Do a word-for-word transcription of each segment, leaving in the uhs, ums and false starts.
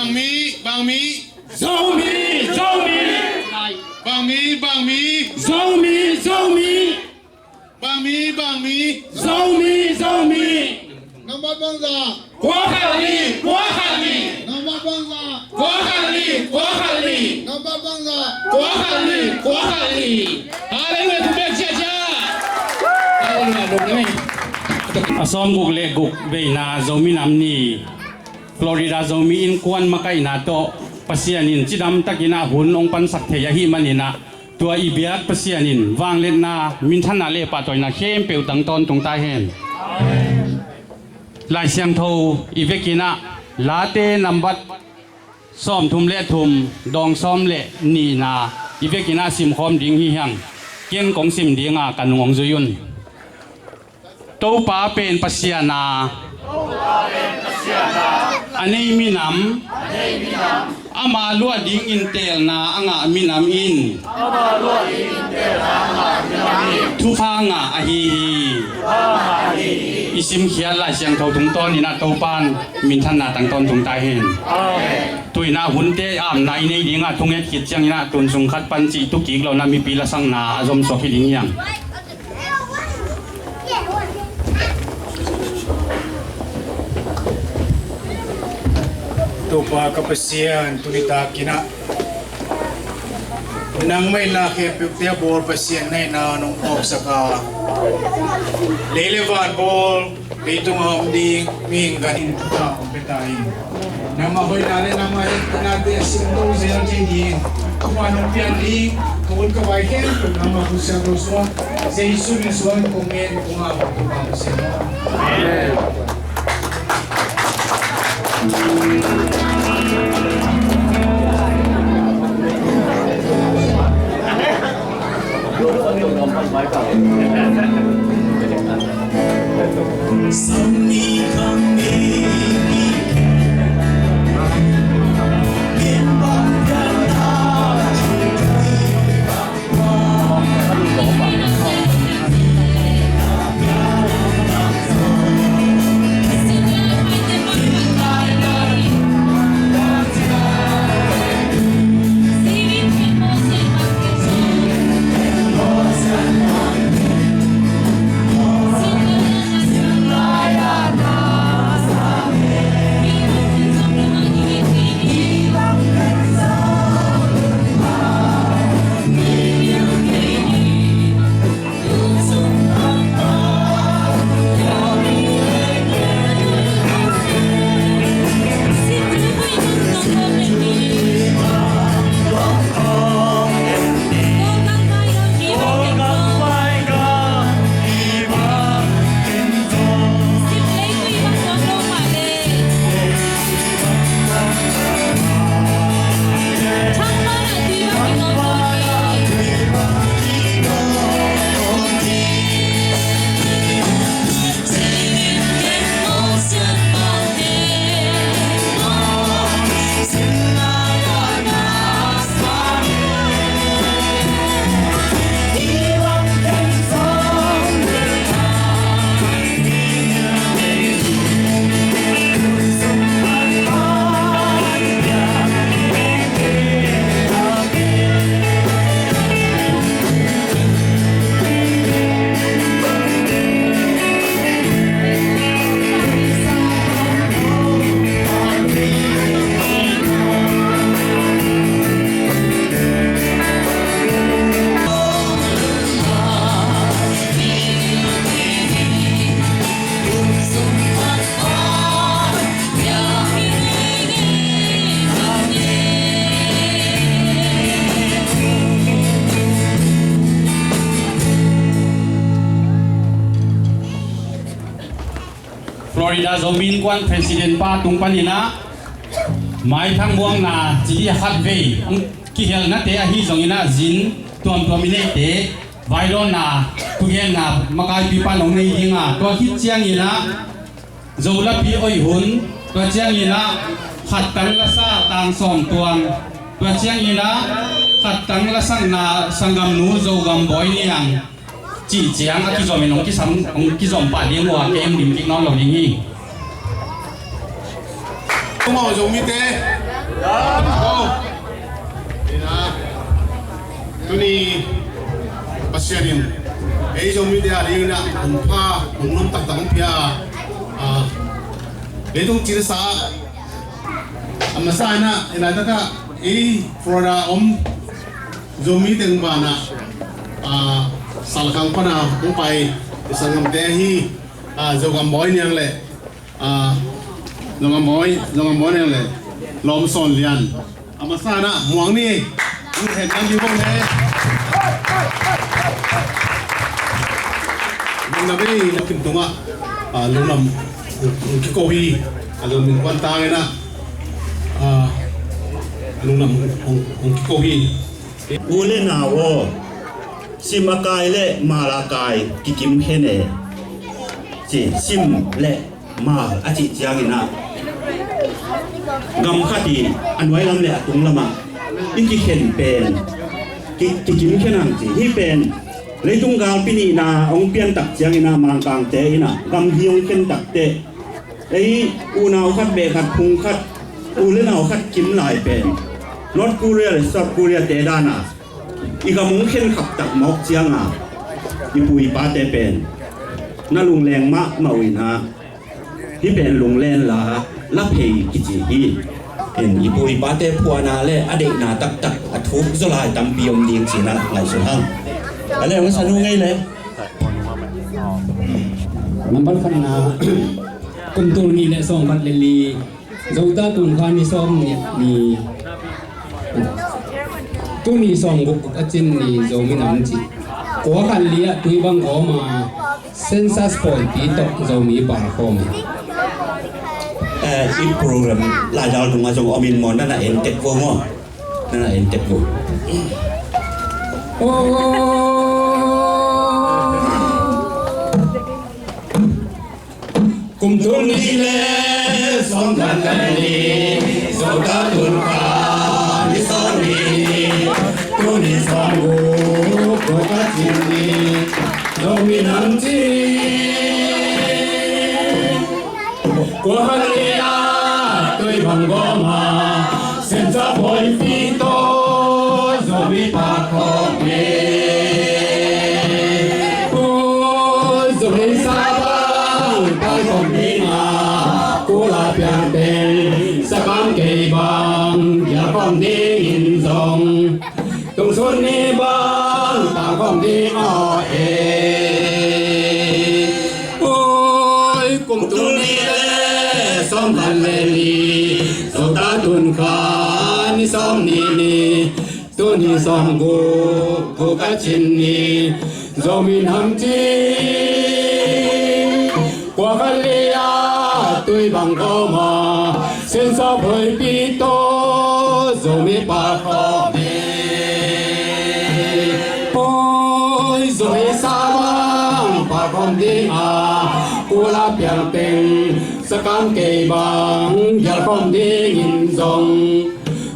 Bangmi, bangmi. Zomi, Zomi. Bangmi, bangmi. Zomi, Zomi. Bangmi, bangmi. Zomi, Zomi. Nambat bangzah? Kua khat li, kua khat li. Nambat bangzah? Kua khat li, kua khat li. Nambat bangzah? Kua khat li, kua khat li. Hallelujah, thupek ciacia. Hallelujah, lungdam ei. A sawmguk le guk veina Zomi Nam Ni, Florida Zomi Innkuan makaihna tawh Pasian in cidam takin ah hun hong pansak thei ahih manin ah, tua i biak Pasian in vangliatna, minthanna le pahtawina khempeuh tang tawntung ta hen. Lai Siangtho i vekin ah Late nambat sawmthum le thum, dawng sawm le nihna i vekin ah simkhawm ding hi hang. Ken kong sim ding a, ka nung hong zui un. Topa pen Pasian a, a nei minam, ama luah dingin teelna a ngah minam in thupha ngah ahi hi. I simkhiat Lai Siangtho tungtawnin ah Topa'n minthanna tang tawntung ta hen. Tu-in ah hunte amna i nei ding a, thunget khit ciangin ah tun sung khat pan cih tu kik lo-in ah mipi lasakna a zomsuak hi ding hi hang. Topa ka Pasian, tuni takin ah nangmah in la khempeuhte a bawl Pasian na hihna nong phawksak a, lei le van bawl, leitung a om ding mihing gan in thupha hong pia ta in. Nangmah hoihna le nangmah hehpihnate a simto zel thei ding thupha nong piak ding ka hun ka vai khempeuh nangmah khut siangtho sungah Jesu min suang kong ngen kong ap, Topa Pasian aw. Amen. Florida Zomi Innkuan President pa tung panin ah maithang muangna cili a khat vei hong kihelnate ahi zongin ah zin tuamtuam i neite vailawnna, thugenna makaipipa nong nei ding a, tua khit ciangin ah Zo lapi oih hun, tua ciangin ah khattang lasa tang sawm tuang, tua ciangin ah khattang lasakna sanggamnu Zogam Bawi Niang cih ciang a kizom in hong kisam, hong kizom pah ding uh a, kei hong dim kik nawn lo ding hi. Kum aw Zomite, Tuni Pasian in ei Zomite a dingin ah hun pha, hun nuam taktak hong pia a, leitung cinsa a masa in ah, ei laitak ah ei Florida om Zomi teng banah, ah, salkhang pana hong pai i sanggamte ahi, ah, Zogam Bawi Niang le, ah, Zogam Bawi, Zogam Bawi Niang le Lawm Sawn Lian. A masa in ah muang ni. Hong hen nang hi bang he. Nang na bei na kim tungah, ah, lungdam hong kiko hi. A lungdam kuan tang in ah, ah, lungdam hong, hong kiko hi. U le nau aw, sim a kai le mal a kai kikim khen e. Ci, sim le mal a cih ciangin ah, gam khat i a nuai lam le a tung lamah i kikhen pen ki, kikim khen ang ci. Hih pen leitung galpi nihna hong pian tak ciangin ah, Mangkangte in ah gam hi hong khen tak teh, ei unau khat, beh khat, phung khat, u le nau khat kim lai pen North Korea le South Korea te dan a i gam hong khen khap tak mawk ciang a, i pu i pate pen na lungleng mahmah uh in ah, hih pen lunglen la, la phei kici hi. En, i pu i pate phuahna le a deihna taktak a thuk zaw lai tampi om ding ci-in ah ngaihsun hang. A le hong sa nu ngei le. Nambat khatna, kum tul nih le sawmkhat le li, Zota tunkha ni sawm nih ni, tuni sawmguk a cin ni Zomi Nam Cih kua khat li ah tui bang gawm a, census pawipi tawh Zomi pal khawm hi. Eh, i program laidal tungah zong om in maw, na na en tek vo maw? Na na en tek vo. Oh. Kum tul nih le sawmkhat le nih, Zota tunkha ni sawm nih ni, tuni sawmguk, guk a cin ni, Zomi Nam Cih kua khat li ah tui bang gawm a, census pawipi tawh Zomi pal khawm hi. Oi, Zomi sa bang pal khawm ding a, kul a piang teng sakam kei bang gial khawm dingin zong, tungsun ni bang tang khawm ding aw e. Oi, kum tul nih le sawmkhat le li, Zota tunkha ni sawm nih ni, tuni sawmguk, guk a cin ni, Zomi Nam Cih kua khat li ah tui bang gawm a, census pawipi tawh Zomi pal khawm hi. Oi, Zomi sa bang pal khawm ding a, kul a piang teng sakam kei bang gial khawm dingin zong,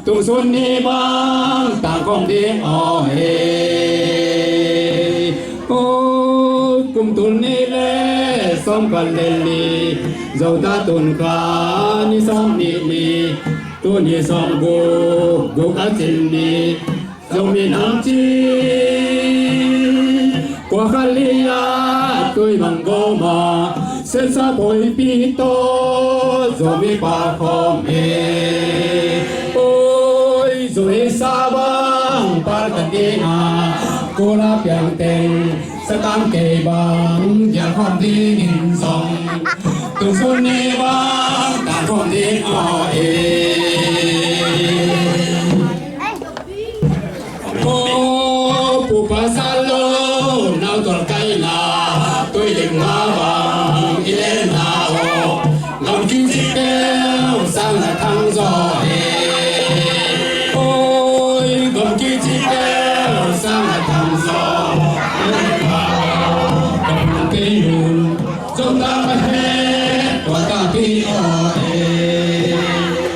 tungsun ni bang tang khawm ding aw e. Oi, kum tul nih le sawmkhat le li, Zota tunkha ni sawm nih ni, tuni sawmguk, guk a cin ni, Zomi Nam Cih kua khat li ah tui bang gawm a, census pawipi tawh Zomi pal khawm hi. Oi, Zomi sa bang pal khawm ding a, kul a piang teng sakam kei bang gial khawm dingin zong, tungsun ni bang tang khawm ding aw e. Ko pu pasal lo, nau tual kaina, tui lim nga bang i lenna aw, gam kicik teu sang na thang zaw e. Oi, gam kicik teu sang na thang zaw e. Gam kei nun, zong ta ma he, tua ta pi aw e.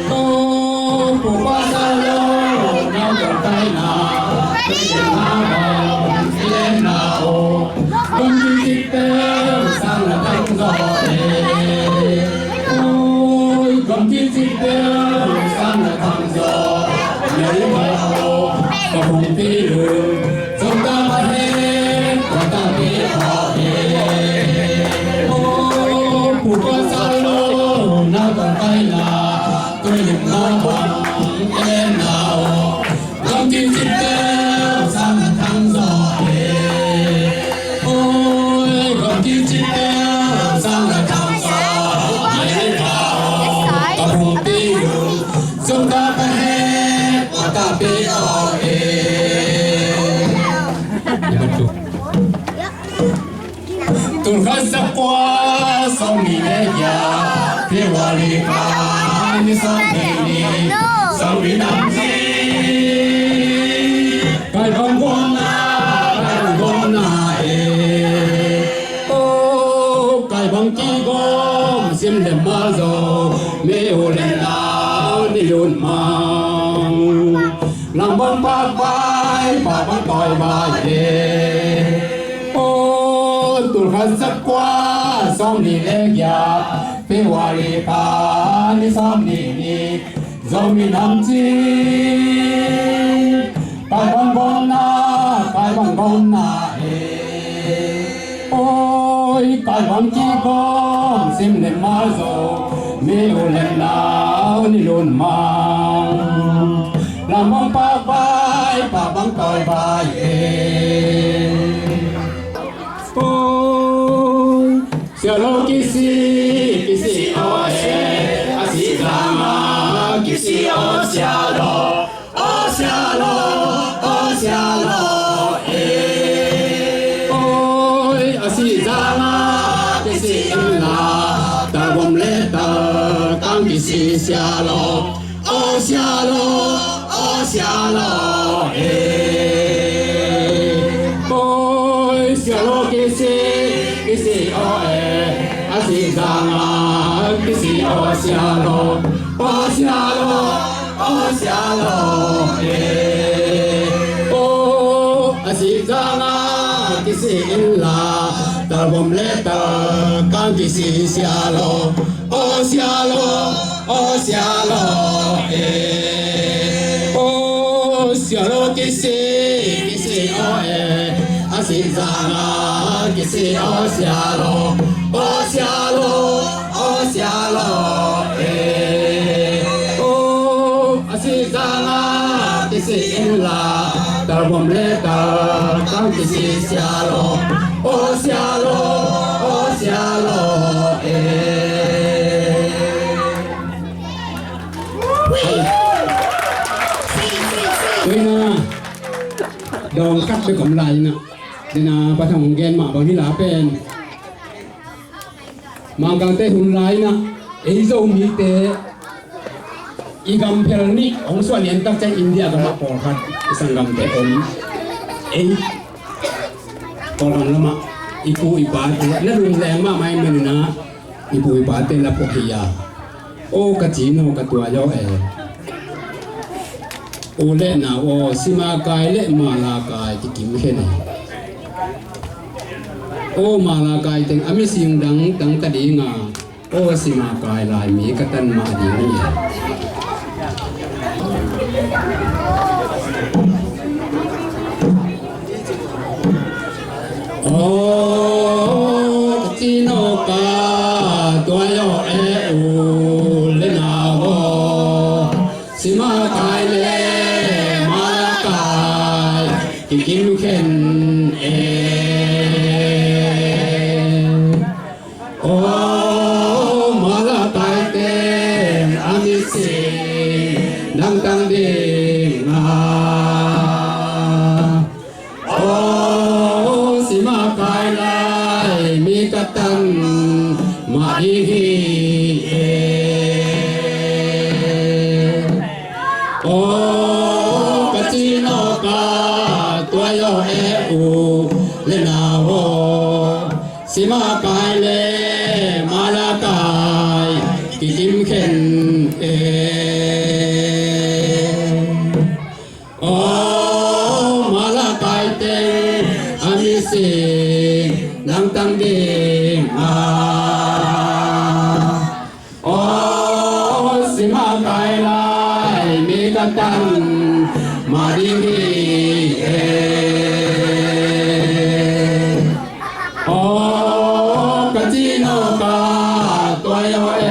Ko pu pasal lo, nau tual kaina, tui lim nga bang i lenna aw, gam kicik teu sang na thang zaw e. Oi, gam kicik teu sang na thang zaw. Kua sawmnih le giat, February kha ni sawmnih ni, Zomi Nam Cing. Kai bang gawmna, kai bang gawmna e. Oh, kai bang kigawm sim le ma zo, mi u le nau ni lun mang. Lam bang pak bai, pak bang tawi bai e. Oh, tul khat za kua sawmnih le giat, February kha ni sawmnih ni, Zomi Nam Cing. Kai bang gawmna, kai bang gawmna e. Oi, kai bang kigawm sim le ma zo, mi u le nau ni lun mang. Lam bang pak bai, pak bang tawi bai e. Oi, Sia Lo kisi, kisi aw e, a sih zanga kisi aw Sia Lo. Aw Sia Lo, aw Sia Lo e. Oi, a sih zanga kisi inla, talvom le talkang kisi Sia Lo. Aw Sia Lo, aw Sia Lo e. Oi, Sia Lo kisi, kisi aw e. A sih zanga kisi aw Sia Lo. Aw Sia Lo, aw Sia Lo e. Oh, a sih zanga kisi inla, talvom le talkang kisi Sia Lo. Aw Sia Lo, aw Sia Lo e. Aw Sia Lo kisi, kisi aw e. A sih zanga kisi aw Sia Lo. Aw Sia Lo, aw Sia Lo e. Aw a sih zanga kisi inla, talvom le talkang kisi Sia Lo. Aw Sia Lo, aw Sia Lo e. Ina dawng khat bek om lai na. Dena pathang gen mah bang hi la pen. Mangkangte hun lai na, ei Zomite i gam phel nih hong suah lian tak ciang India gamah pawlkhat i sanggamte om. Ei Kawlgam lamah i pu i pate na lungleng mahmah i manin ah, i pu i pate la phuak hi a. Aw ka ci no ka tuai aw e. U le nau aw, Simakai le Malakai kikim khen e. Aw Malakai teng a missing dang dang ta ding a. Aw Simakai lai mi ka tan mah ding hi. Aw ka ci no ka tuai aw e, u le nau aw. Simakai le Malakai kikim khen e. Aw Malakai ten a missing dangtang ding a. Aw Simakai lai mi ka tan mah ding hi e. Aw ka ci no ka tuai aw e, u le nau aw. Simakai le Malakai kikim khen e. Aw Malakai teng a missing dangtang ding a. Aw Simakai lai mi ka tan mah ding hi e. Aw ka ci no ka tuai aw e.